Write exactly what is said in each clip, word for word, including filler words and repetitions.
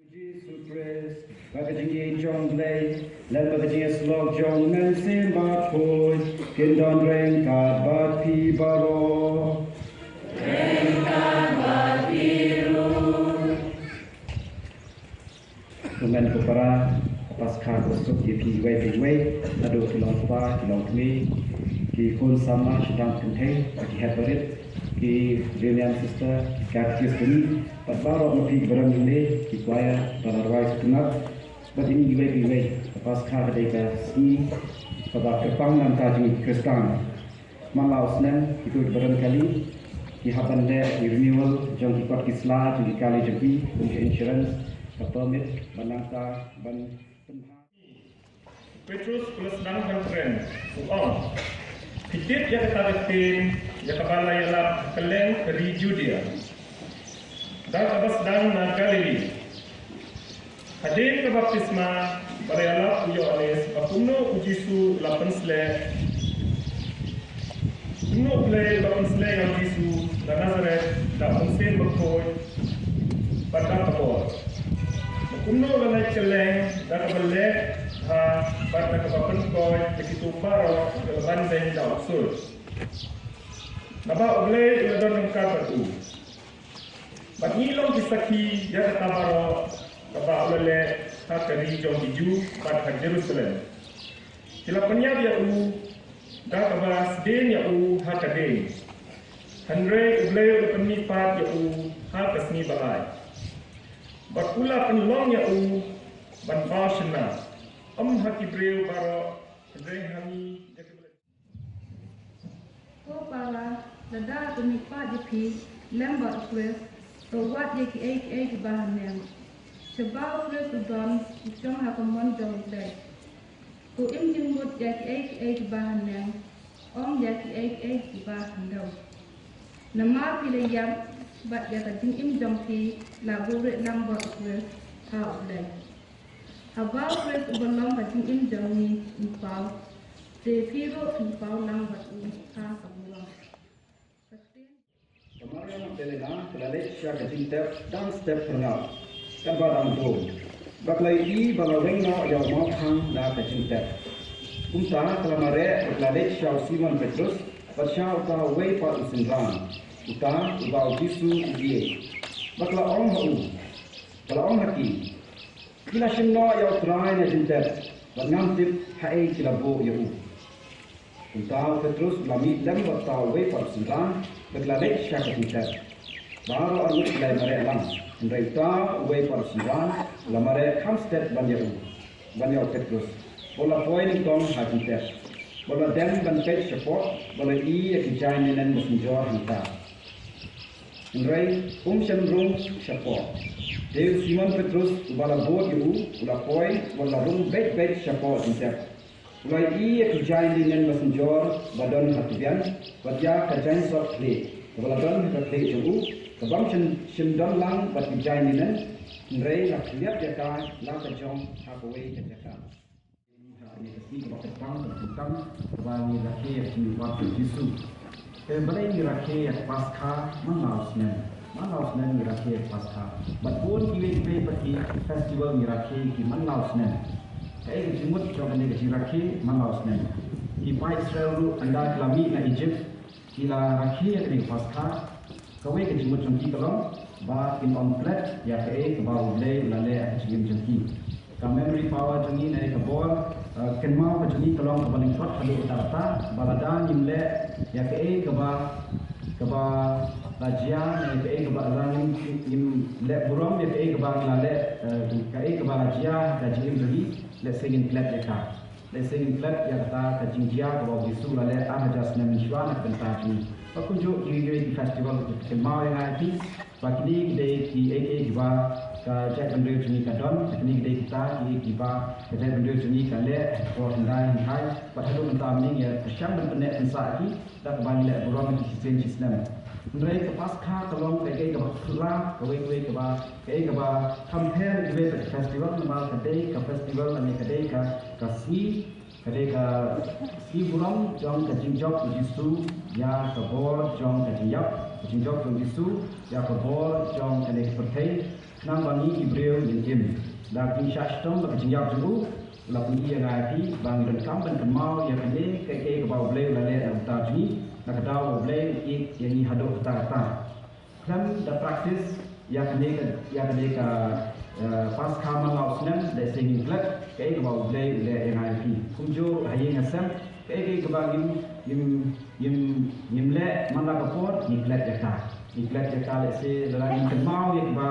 Jisu Khrist, ba ka jingïeit jong U Blei, lem bad ka jingïasyllok jong U Mynsiem Bakhuid, kin don ryngkat bad phi baroh. Kyrmen ko para, ka Paskha ka suk ïa phi iwei pa iwei, naduh ki longkpa, ki longkmie, ki khun samla, shitang kynthei, ki hep barit, ki William sister, ki katekist, bad baroh ma phi ki barim ïing, ki choir, ba la rwai sngewtynnat, bad ïa ngi iwei pa iwei, ka Paskha ka dei ka sngi kaba kyrpang na ka bynta jong ngi ki Khristan. Man la u snem, kito ki barim kali ki hap ban leh ïa ki renewal jong ki kot ki sla jong ki kali jong ki, kum ki insurance, ka permit, ban nangta ban pynbha. Petrus u la sdang ban kren, u ong, phi tip ïa kata ka ktien ïa kaba la ïalap ha kylleng ka ri Judia, da kaba sdang na Galili. Hadien ka baptisma ba la ïalap u Ïoannis, ba kumno U Jisu u la pynsleh, kumno U Blei u la pynsleh ïa U Jisu na Nasareth da U Mynsiem Bakhuid bad da ka bor, ba kumno u la leit kylleng da kaba leh bha bad da kaba pynkoit ïa kito baroh kiba la ban beiñ da u ksuid, naba U Blei u la don ryngkat bad u. Bad ngi long ki sakhi ïa kata baroh kaba u la leh ha ka ri jong ki Jiw bad ha Jerusalem. Ki la pynïap ïa u da kaba sdien ïa u ha ka dieng, hynrei U Blei u la pynmihpat ïa u ha ka sngi ba lai. Bad u la pynlong ïa u ban baw shynna, ym ha ki briew baroh, hynrei ha ngi ïa kiba la Ko para, lada ka mihpat jong phi lem bad U Khrist, to wad ïa kiei kiei kiba haneng. Sha ba U Khrist u don, u shong ha ka mon jong U Blei. To im jingmut ïa kiei kiei kiba haneng, ym ïa kiei kiei kiba hyndew. Namar phi la ïap, bad ïa ka jingim jong phi la buhrieh lang bad U Khrist ha U Blei. Haba U Khrist uba long ka jingim jong ngi un paw, te phi ruh phin paw lang bad u ha ka burom. Ka ktien. Ka Maria Magdalena ka la leit sha ka jingtep dang step phyrngap, katba dang dum, bad ka la ïohi ba la weng noh ïa u mawphang na ka jingtep. Kumta ka la mareh bad ka la leit sha u Simon Petrus bad sha uta uwei pat u synran, uta uba U Jisu u ïeit, bad ka la ong ha u, ka la ong ha ki, phi la shim noh ïa U Trai na jingtep, bad ngam tip haei phi la buh ïa u. Kumta u Petrus u la mih lem bad uta uwei pat u synran, bad ki la leit sha ka jingtep. Baroh arngut ki la mareh lang, hynrei uta uwei pat u synran u la mareh kham stet ban ïa u, ban ïa u Petrus, bad u la poi nyngkong ha jingtep. Bad u la dem ban peit shapoh, bad u la ïohi ïa ki jaiñ linen ba synjor hangta. Hynrei um shym rung shapoh. Te u Simon Petrus uba la bud ïa u, u la poi, bad u la rung beit beit shapoh jingtep. U la ïohi ïa ki jaiñ linen ba synjor ba don ha tbian, bad ïa ka jaiñ sohkhlieh kaba la don ha ka khlieh jong u, kaba ym shym, shym don lang bad ki jaiñ linen, hynrei la khylliat ïa ka la ka jong ha kawei ka jaka. Ha kane ka sngi kaba kyrpang, kaba kyrpang, kaba ngi rakhe ïa ka jingmihpat jong u Jisu. Te balei ngi rakhe ïa ka Paskha man la u snem? Man la u snem ngi rakhe ïa ka Paskha. Bad bun kiwei kiwei pat ki festival ngi rakhe ki man la u snem. Kaei ka jingmut jong kane ka jingrakhe man la u snem? Ki paid Israel ruh ynda ki la mih na Egypt, ki la rakhe ïa kane ka Paskha. Kawei ka jingmut jong ki ka long ba kin ym klet ïa kaei kaba U Blei u la leh ha ka jingim jong ki. Ka memory power jong ngi ne ka bor, eh, kynmaw ka jong ngi ka long kaba lyngkot haduh katta katta, ba lada ngim leh ïa kaei kaba, kaba la jia, ne kaei kaba la ngim, ngim leh burom ïa kaei kaba ngi la leh, eh, kaei kaba la jia ha ka jingim jong ngi, lehse ngin klet ïa ka. Lehse ngin klet ïa kata ka jingjia kaba u Jisu u la leh ar hajar snem mynshuwa na ka bynta jong ngi. Bad kumjuh kiwei kiwei ki festival ki kynmaw ïa nga ïa phi ba kine ki dei kiei kiei kiba ka jaitbynriew jong ngi ka don, ba kine ki dei kita kiei kiei kiba ka jaitbynriew jong ngi ka leh ha ka por hyndai hyndai. Bad haduh mynta mynne ngi ïa pyrshang ban pynneh pynsah ïa ki da kaba ngi leh burom ïa ki shisien shisnem. Hynrei ka Paskha ka long kaei kaei kaba phylla kawei kawei kaba, kaei kaba kham pher na kiwei pat ki festival, namar ka dei ka festival lane ka dei ka, ka sngi, Ka dei ka sngi burom jong ka jingjop u Jisu ïa ka bor jong ka jingïap, ka jingjop jong u Jisu ïa ka bor jong kane ka pyrthei, khnang ba ngi ki briew ngin im. Da ka jingshah shitom bad ka jingïap jong u, u la pyni ïa nga ïa phi ba ngi donkam ban kynmaw ïa kane kaei kaei kaba U Blei u la leh na ka bynta jong ngi, na ka daw ba U Blei u ïeit ïa ngi haduh katta katta. Khlem da practice ïa kane ka, ïa kane ka, eh, Paskha man la u snem, lehse ngim klet kaei kaba U Blei u leh ïa nga ïa phi. Kumjuh ha ïing ha sem, kaei kaei kaba ngim, ngim, ngim, ngim leh man la ka por, ngi klet ïa ka. Ngi klet ïa ka, lehse lada ngim kynmaw ïa kiba,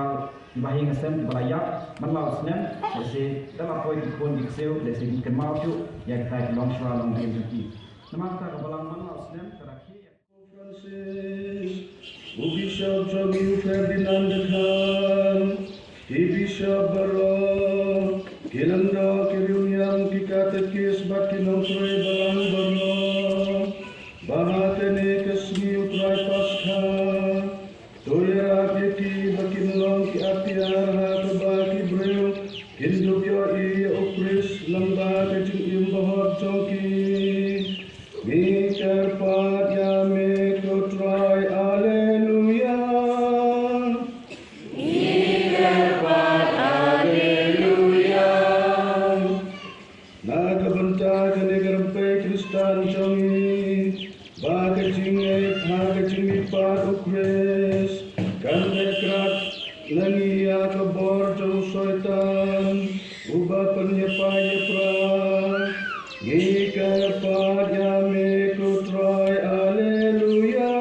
kiba ha ïing ha sem kiba la ïap man la u snem, lehse da la poi ki khun ki ksiew, lehse ngim kynmaw shuh ïa kita ki longshuwa longdien jong ki. Namar kata ka Balang man la u snem ka rakhe ïa Francis, u Bishop jong ngi u Ferdinand the Third, ki Bishop baroh, ki lyngdoh, ki riewniam, ki katekis bad ki nongtrei balang baroh, ba ha kane ka sngi u Trai Paskha, to ïarap ïa ki ba kin long ki atiar ha kaba ki briew kin dup ïohi ïa u Khrist lyngba ka jingim bahok jong ki. Ngi kyrpad ïa me ko Trai, Alleluia. Ngi kyrpad, Alleluia. Na ka bynta kane ka rympei Khristan jong ngi, ba ka jingngeit ha ka jingmihpat u Khrist kan leh krad na ngi ïa ka bor jong u Soitan uba pynïapait ïapra. Ngi kyrpad ïa me ko Trai, Alleluia.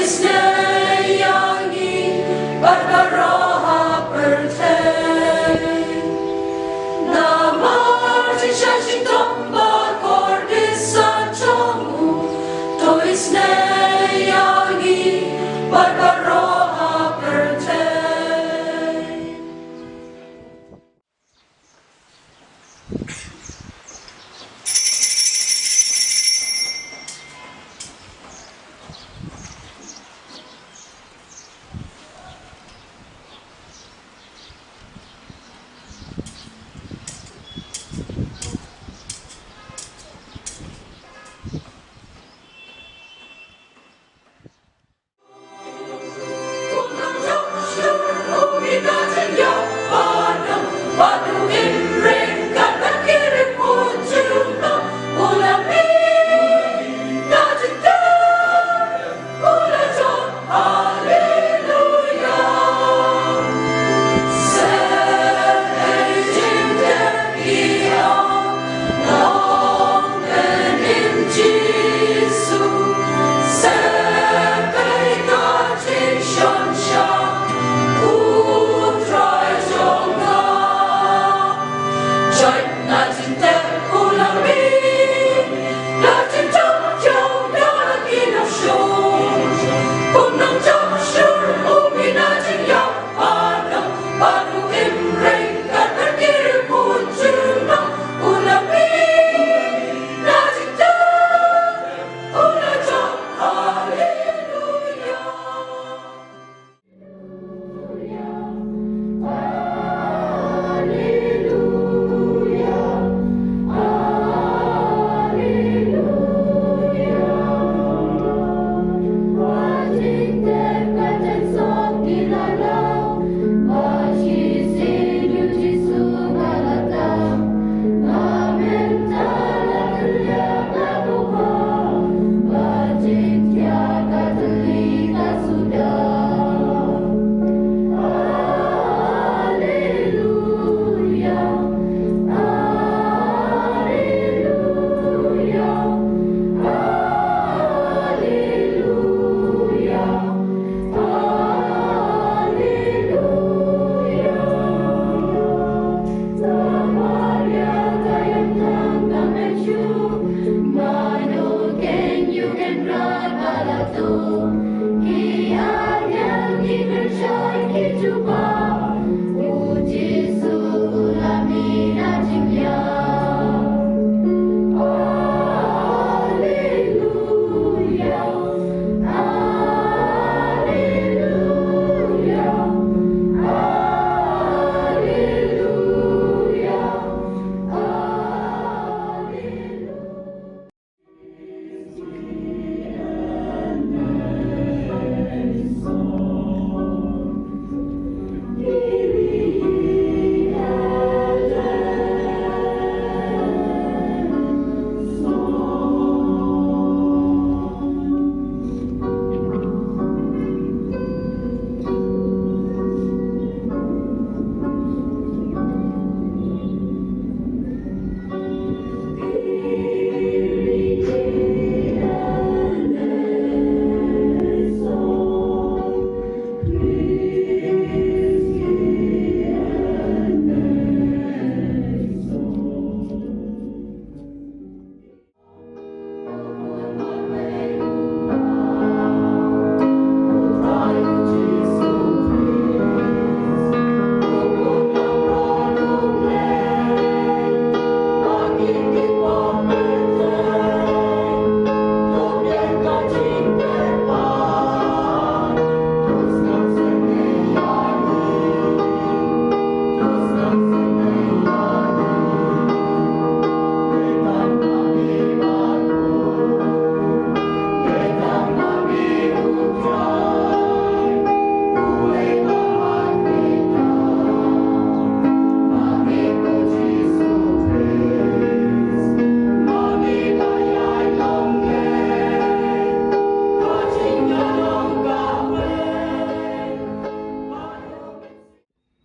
Isynei ïa ngi bad baroh ha pyrthei. Namar jingshah jingtong ba kordit sa jong u, to isynei ïa ngi bad baroh ha pyrthei.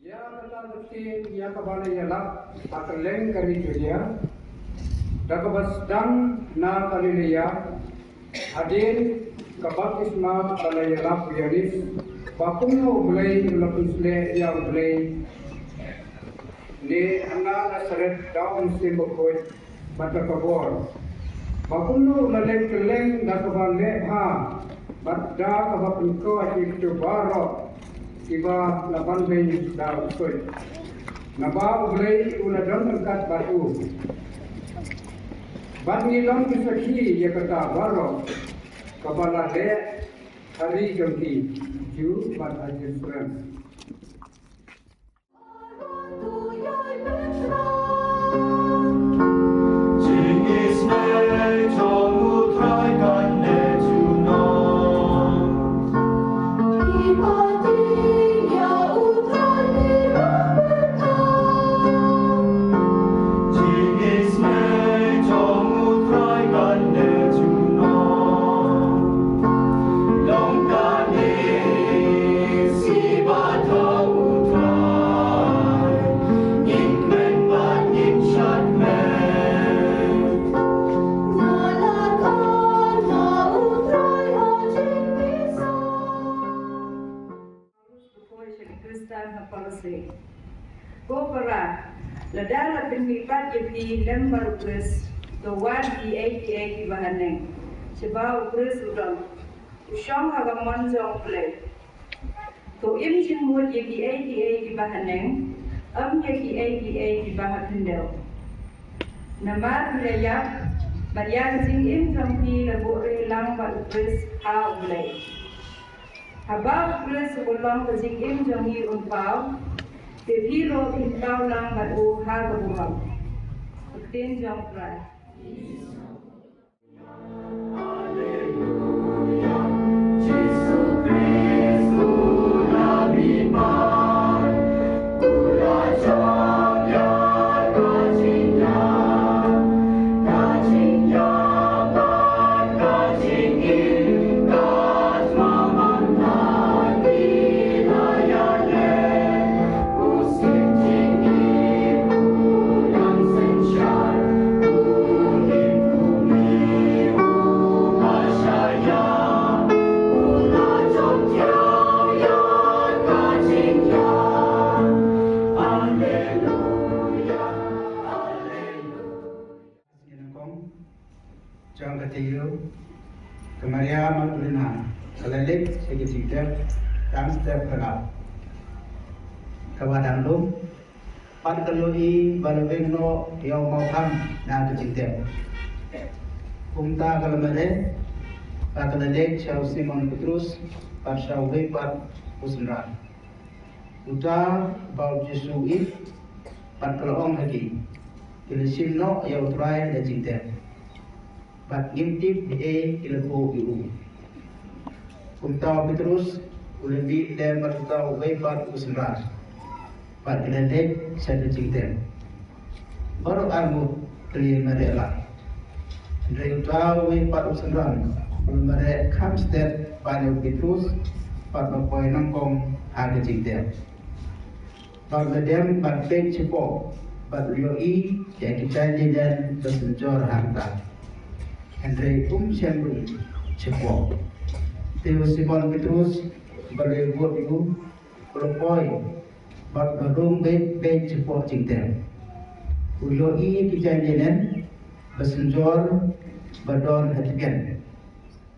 Ïa ka kata ka ktien ïa kaba la ïalap ha kylleng ka ri Judia, da kaba sdang na Galilea, hadien Ka baptisma ba la ïalap u Ïoannis, ba kumno U Blei u la pynsleh ïa U Blei ne Hana Nasaret da u Mynsiem Bakhuid bad da ka bor. Ba kumno u la leh kylleng da kaba leh bha bad da kaba pynkoit ïa kito baroh kiba la banbeiñ da u khuid. Naba U Blei u la don ryngkat bad u. Bad ngi long ki sakhi ïa kata baroh kaba la leh ha ri jong ki, Jiw bad ha Jerusalem. Paulus bakhuid sha ki Khristan ha Kolosse. Ko para, lada la pynmihpat ïa phi lem bad U Khrist, to wad kiei kiei kiba haneng, shaba U Khrist u don, u shong ha ka mon jong U Blei. To im jingmut ïa kiei kiei kiba haneng, ym ïa kiei kiei kiba ha khyndew. Namar phi la ïap, bad ïa ka jingim jong phi la buhrieh lang bad U Khrist ha U Blei. Haba U Khrist uba long ka jingim jong ngi un paw, te phi ruh phin paw lang bad u ha ka burom. Ka ktien jong U Trai. Jong ka taïew, ka Maria Magdalena ka la leit sha ka jingtep tang step khyllap kaba dang lum, bad ka la ïohi ba la weng noh ïa u mawphang na ka jingtep. Kumta ka la mareh bad ka la leit sha u Simon Petrus bad sha uwei pat u synran, uta uba U Jisu u ïeit, bad ka la ong ha ki, ki la shim noh ïa U Trai da jingtep, bad ngim tip ei ei ki la buh ïa u. Kumta u Petrus u la mih lem bad uta uwei pat u synran, bad ki la leit sha ka jingtep. Baroh arngut ki la mareh lang. Hynrei uta uwei pat u synran u la mareh kham stet ban ïa u Petrus, bad ba poi nyngkong ha ka jingtep. Bad u la dem bad peit shapoh, bad u ïohi ïa ki jaiñ linen ba synjor hangta, hynrei um shym rung shapoh. Te u Simon Petrus uba la ïabud ïa u, u la poi bad u la rung beit beit shapoh jingtep. U ïohi ïa ki jaiñ linen ba synjor ba don ha tngen,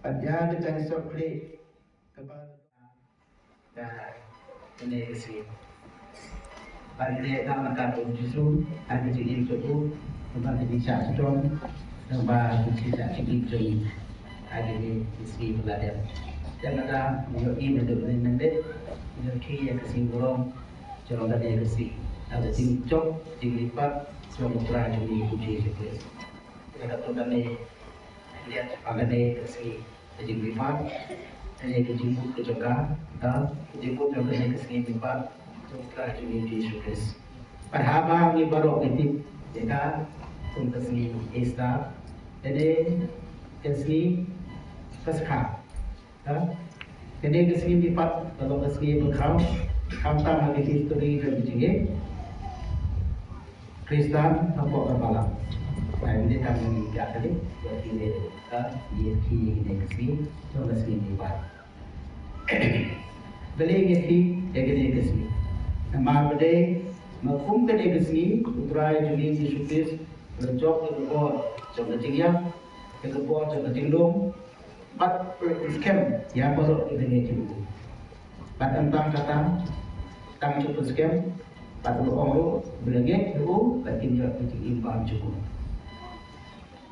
bad ïa ka jaiñ sop khlieh kaba Ka, kane ka sngi. Ba ngi leh na ka bynta U Jisu, ha ka jingim jong u, ba ka jingshah shitom, ba ka jingshah shitom jong ngi. Ha kane ka sngi ba la dep. Te mynta ngi ïohi naduh mynne mynmiet, ngi rkhie ïa ka sngi burom jong kane ka sngi. Ha ka jingjop jingmihpat jong U Trai jong ngi U Jisu Khrist. Te katto katne, ngi ïa, ha kane ka sngi ka jingmihpat, kane ka jingmut ka jong ka, ka jingmut jong kane ka sngi mihpat jong U Trai jong ngi U Jisu Khrist. Bad haba ngi baroh ngi tip ïa ka kum ka sngi Easter, kane ka sngi Paskha. Ha? Kane ka sngi mihpat ka long ka sngi ba khraw, khamtam ha ka history jong ka jingim Khristan hapoh ka balang. Ai, ngi Tang ïa ka kali, ïa ki ne, ka, ïa ki ne ka sngi, jong ka sngi ne ba. Balei ïa ki, ïa ki ne ka sngi. Namar ba dei, ma kum ka ne ka sngi, U Trai jong ngi Jisu Khrist, u la jop ïa ka bor jong ka jingïap, ïa ka bor jong ka jinglong, bad u la pynskhem ïa baroh ki bangeit jong u. Bad ym tang kata, tang shu pynskhem, bad u la ong ruh ba la ngeit ïa u, bad kin ïoh ka jingim bymjukut.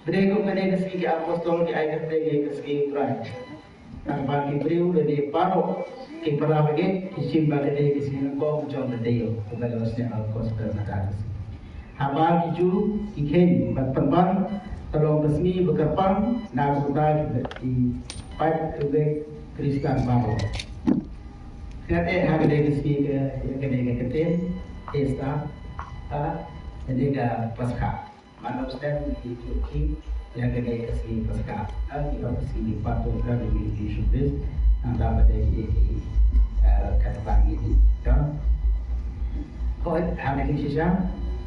Ba dei kum kane ka sngi ki apostol ki ai kyrteng ïa ka sngi U Trai. Tang ba ki briew lane baroh ki para bangeit ki shim ba kane ka sngi nyngkong jong ka taïew, kaba la snier ha ka gospel mynta ka sngi. Haba ki Jiw ki kheiñ bad pynban ka long ka sngi ba kyrpang, na ka bynta ki pait ruh Khristan baroh. Nga teh ha kane ka sngi ka, kane ka kyntien Ista, ha kane ka Paskha. Man u stem ki ju ki ïa kane ka sngi Paskha. Ha ki ba ka sngi pat u ka sngi Jisu Khrist. Nangta ba dei ki, eh, ka ba ngi di. Ka. Hooid, ha kane shisha,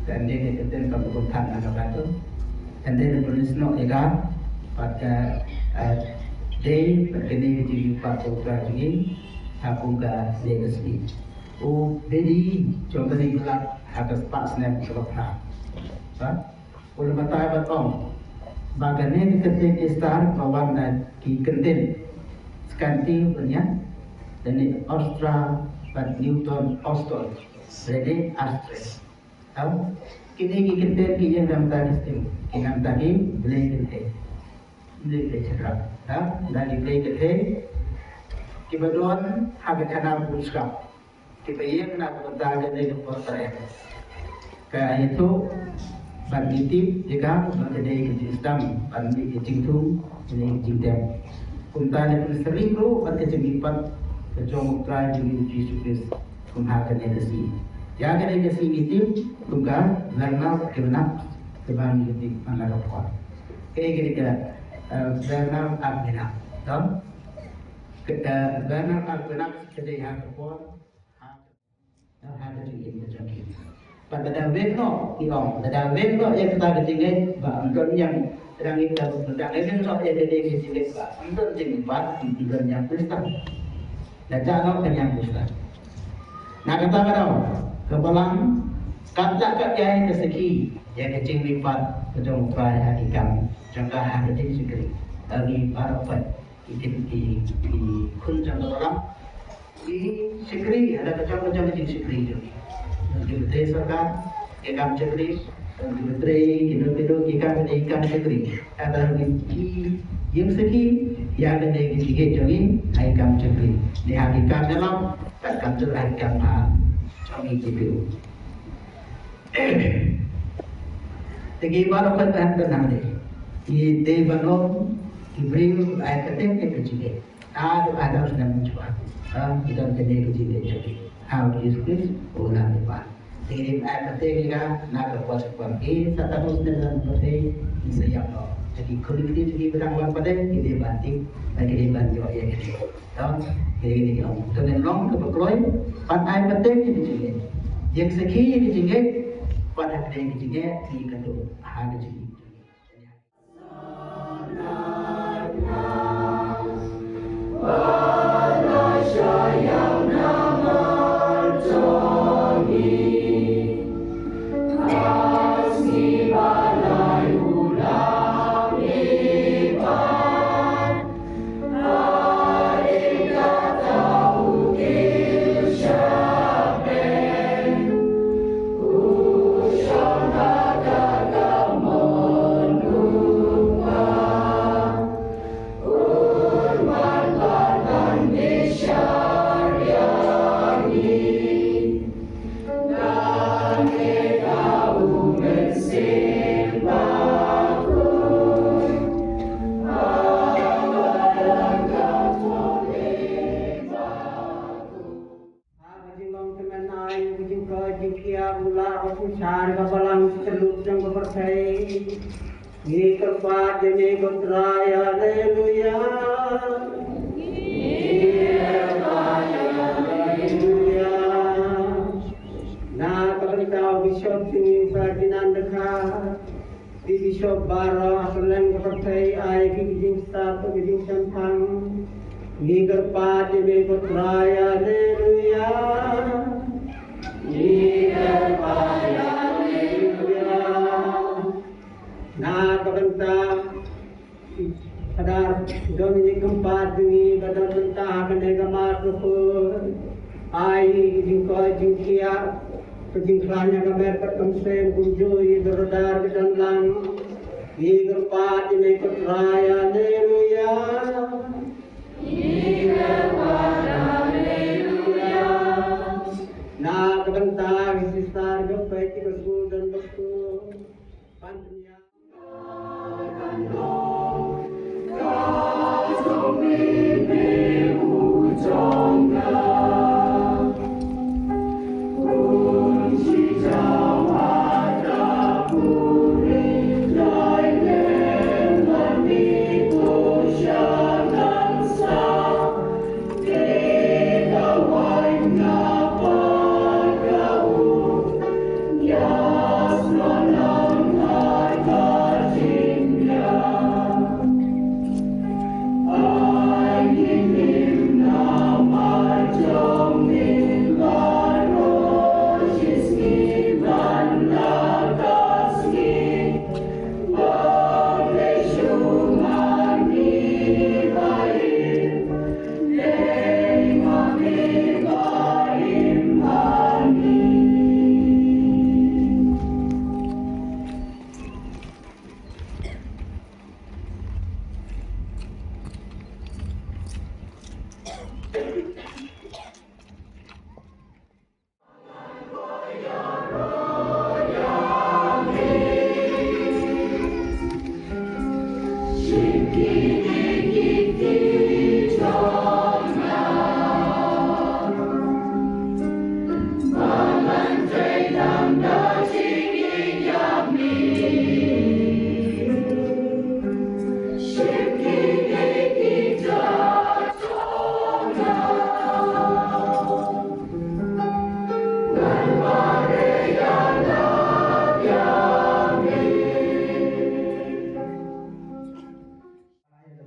ka dei ka kyntien ka bun than na ka Baibl. Ka dei ka bun snoh ïa ka, bad ka, eh, dei, bad ka dei ka jingmihpat u Trai jong ngi, ha kum ka dei ka sngi. U Bedi, jong ka dei ka lad, ha ka spah snem ka ba phra. Ha? U la batai bad ong ba kane ka kyntien Ista ka wan na ki kyntien Skanti Banya, lane Ostra bad Newton Ostol, lane Astres. Tau? Kine ki kyntien ki ïeng na ka bynta ki stem, ki na ka bynta ki Blei kynthei. Blei kynthei shynrang. Tau? Na ki Blei kynthei kiba don ha ka khana bun skam. Kiba ïeng na ka bynta kane ka por Trai. Ka ïathuh bad ngi tip ïa ka ba ka dei ka jingsdang ban mih ka jingthung, ka dei ka jingtep. Kumta ne ka syriem ruh bad ka jingmihpat ka jong U Trai jong ngi U Jisu Khrist kum ha kane ka sngi. Ïa kane ka sngi ngi tip kum ka Bernard Arnault kiba ngi tip man la ka por. Ka dei ka, eh, Bernard Arnault. Tau? Ka, eh, Bernard Arnault ka dei ha ka por. Ha ka jingim ka jong ki. Bad lada weng noh, ki ong, lada weng noh ïa kata ka jingngeit ba ym don ñiang, lada ngim da, lada weng noh ïa kata ka jingngeit ba ym don jingim ba ym don ñiang Khristan. Da jah noh ka ñiang Khristan. Na kata ka daw, ka Balang, kata ka ïa ka sakhi ïa ka jingmihpat ka jong U Trai ha ki kam jong ka ha ka jingshakri. Bad ngi baroh pat ki, ki, ki, ki khun jong ka Balang. Ki shakri, ha ka jong ka jong ka jingshakri jong ki. Ki trei sorkar, ki kam shakri, ki trei, ki don, ki don, ki kam, ki kam shakri. Kata ki, ki ïeng sakhi ïa kane ka jingngeit jong ngi ha ki kam shakri. Ne ha ki kam ïalam, bad kumjuh ha ki kam ha jong ngi ki briew. Te ki baroh pat ban kynmaw ne. Ki dei ban long ki briew ai kyrteng ïa ka jingngeit. Haduh haduh snem mynshwa. Ha, ki don kane ka jingngeit jong ki. Ha U Jisu Khrist u la dei ban. Te ki dei ban ai kyrteng ïa ka na ka por sha ka por. Ki sa tamu snem ban pyrthei ki sa ïap noh. Te ki khun ki dei ki ba dang wan pat ki dei ban tip. Ki dei ban ïoh ïa ka jingngeit. Tang, ïa kine ki ong. Te ngin long kaba kloi, ban ai pateng ïa ka jingngeit. Ïeng sakhi ïa ka jingngeit, bad ha ka jingngeit, ki ka tu, ha ka jingngeit. Ha ka jinglong tymmen ai, ka jingkoit jingkhiah, u lah ba pynshai ka balang sha ka lut jong ka pyrthei. Ngi kyrpad ïa me ko Trai, haleluya. Haleluya. Na ka bynta u Bishop Sir Ferdinand Dkhar, Sha baroh ha kylleng ka pyrthei ai ki jingstad bad ki jingshemphang. Ngi kyrpad ïa me ko Trai, haleluya. Ngi kyrpad, haleluya. Na ka bynta Hadar don ïa ki kyrpad jong ngi ba don mynta ha kane ka mar ka por. Ai ki jingkoit jingkhiah, ka jingkhlaiñ ha ka met bad ka mynsiem kumjuh ïa ki Brother ba don lang. Ngi kyrpad ïa me ko Trai, haleluya. Ngi kyrpad, haleluya. Na ka bynta ki sister jong phi ki ba shu don ba shu pan pynïaid.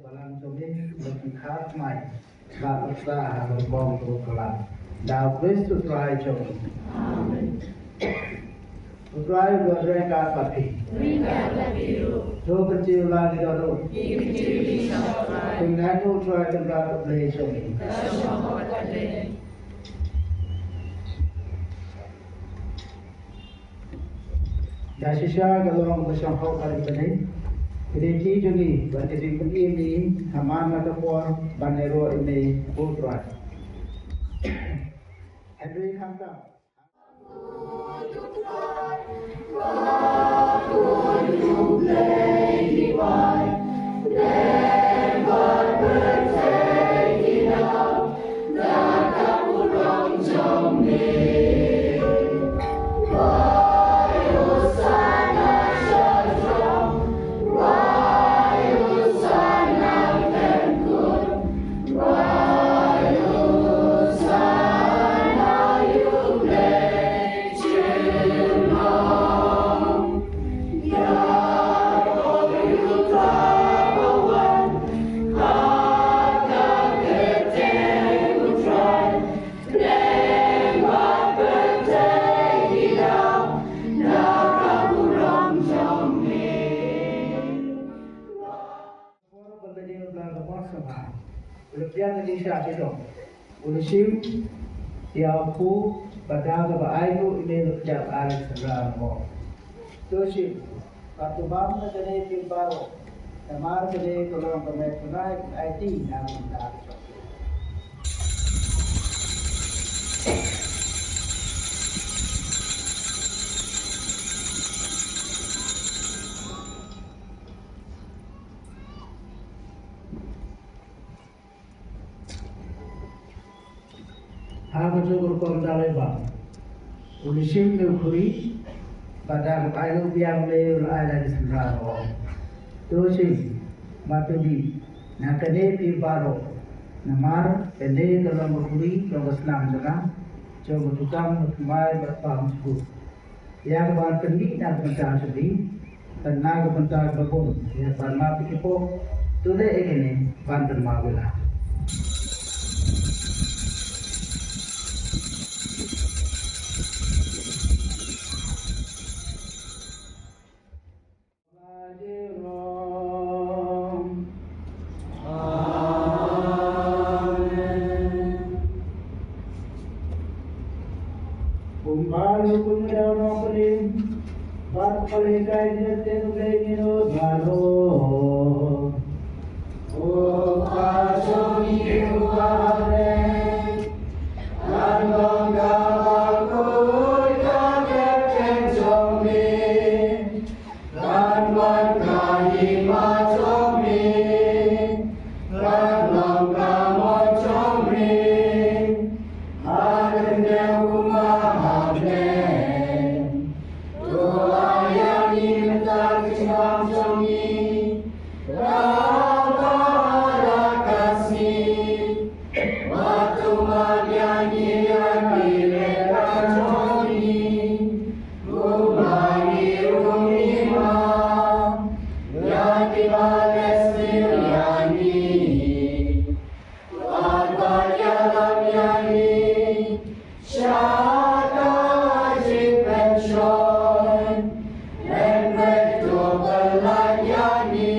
Balang jong ngi, ba ki khat mai, ba ka sa ha ka bong ka la. Da u Khrist u Trai jong ngi. Amen. U Trai u Trai ka pat phi. Ka pat phi ruh. To ka jingla ni da ro. Ki jingla ni da ro. Ki ngai to u Trai ka pat phi jong ngi. Ka shong pat phi. Da shisha ka long ba shong hok ka dei. Ka dei ki jong ngi, ba ka dei ka dei ni, ha man la ka por, ban ïaroh ïa me, ko Trai. Henry Khamtam. Por ba ka ding bla ka por sngewbha. U la pdiang ïa ki sha ki dong. U la shim ïa u kpu bad da kaba ai ruh ïa me la pdiang ai sngewbha mo. To shim. Bad to bam na kane phi baroh. Namar kane ka long ka met ka nai ka aiti na ka bynta ka jong phi. Ha kajuh ka rukom da lei bam. U la shim ïa u khuri, bad da kaba ai u biang lei u la ai da ki synran u ong. To shim, bad to dih, na kane phi baroh, namar kane ka long ka khuri jong ka snam jong nga, jong ka tukang ka thymmai bad bam shuh. Ïa kaba pynmih na ka bynta jong phi, Na ka bynta ka bun ïa ban map ki pok, to leh ïa kine ban pynmap ïa la. Kumba la pynmyndaw Nongpynim bad pynhikai jingïasyllok U Blei, ngin ong baroh: Ko Pa jong ngi uba ha bneng, kan long kaba khuid ka kyrteng jong me. Kan wan ka hima jong me, kan long ka mon jong me ha ka khyndew kumba ha bneng. To ai ïa ngi mynta ka jingbam jong ngi kaba ha ka sngi. Bad to map ïa ngi ïa ki lehkai jong ngi, kumba ngi ruh ngi map ïa kiba leh sniew ïa ngi. Bad wat ïalam ïa ngi sha ka jingpynshoi, hynrei to pyllait ïa ngi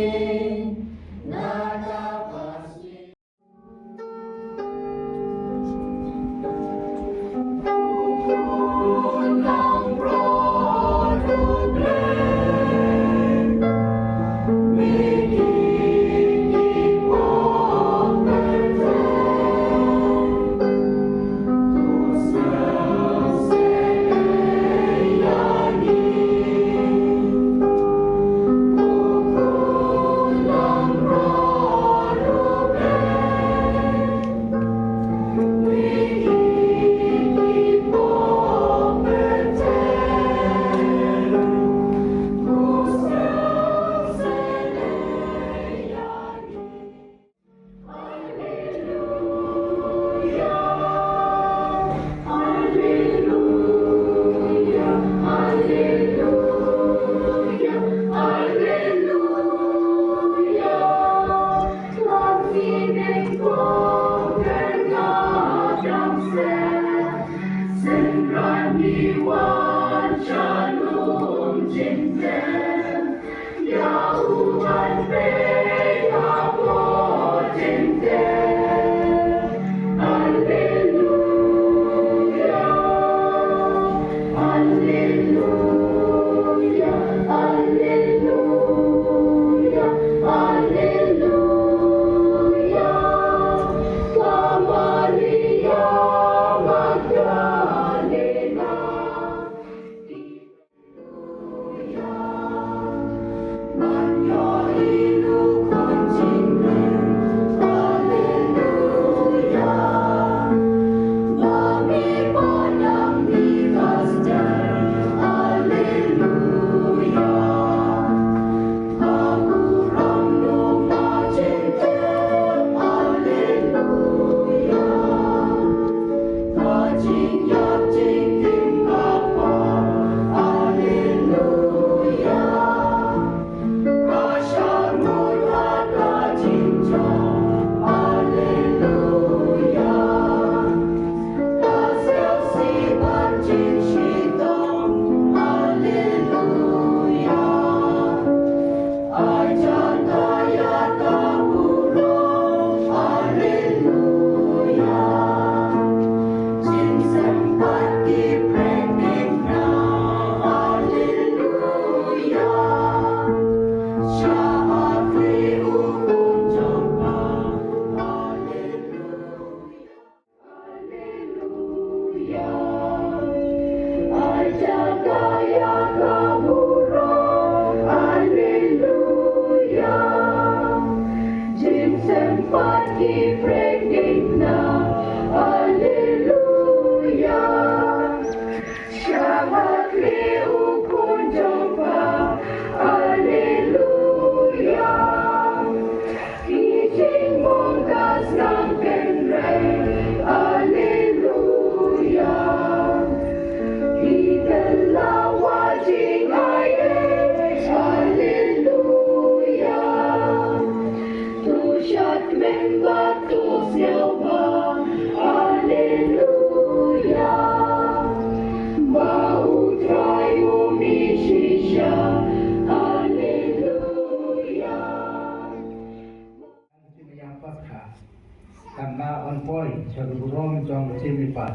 Poi sha ka burom jong ka jingmihpat.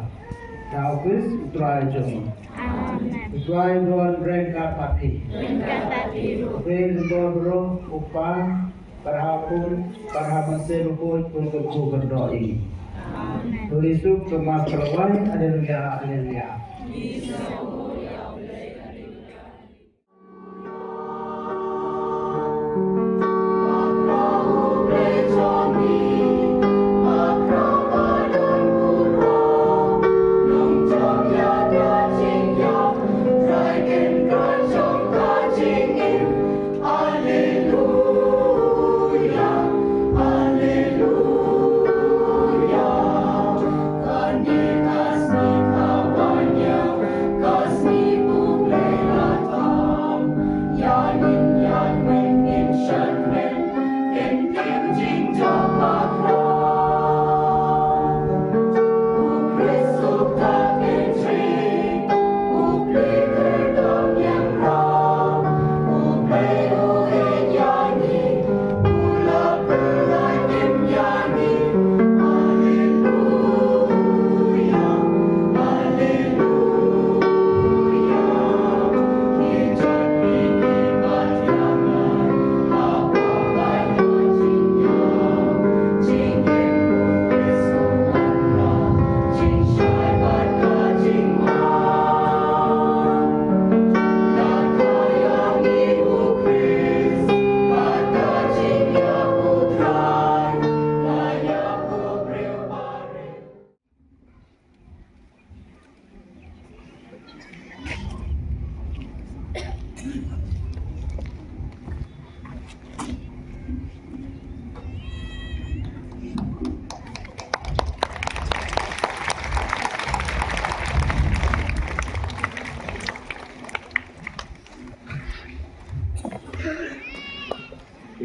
Ïa U Khrist U Trai jong ngi. Amen. U Trai un don ryngkat bad phi. Ryngkat bad phi ruh. Phi un don ruh, U Kpa, bad ha U Khun, bad ha U Mynsiem Bakhuid, bad ha U Khun. Amen. To Jisu ka mas ka lawei, haleluya, haleluya.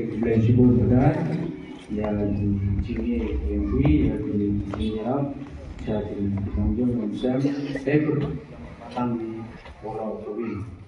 Khublei shibun Pakai ïa ki jingïaid, ïa ki jingïaid, ïa ki jingïaid, ïa ki jingïaid, ïa ki jingïaid, ïa ki jingïaid, ïa ki jingïaid.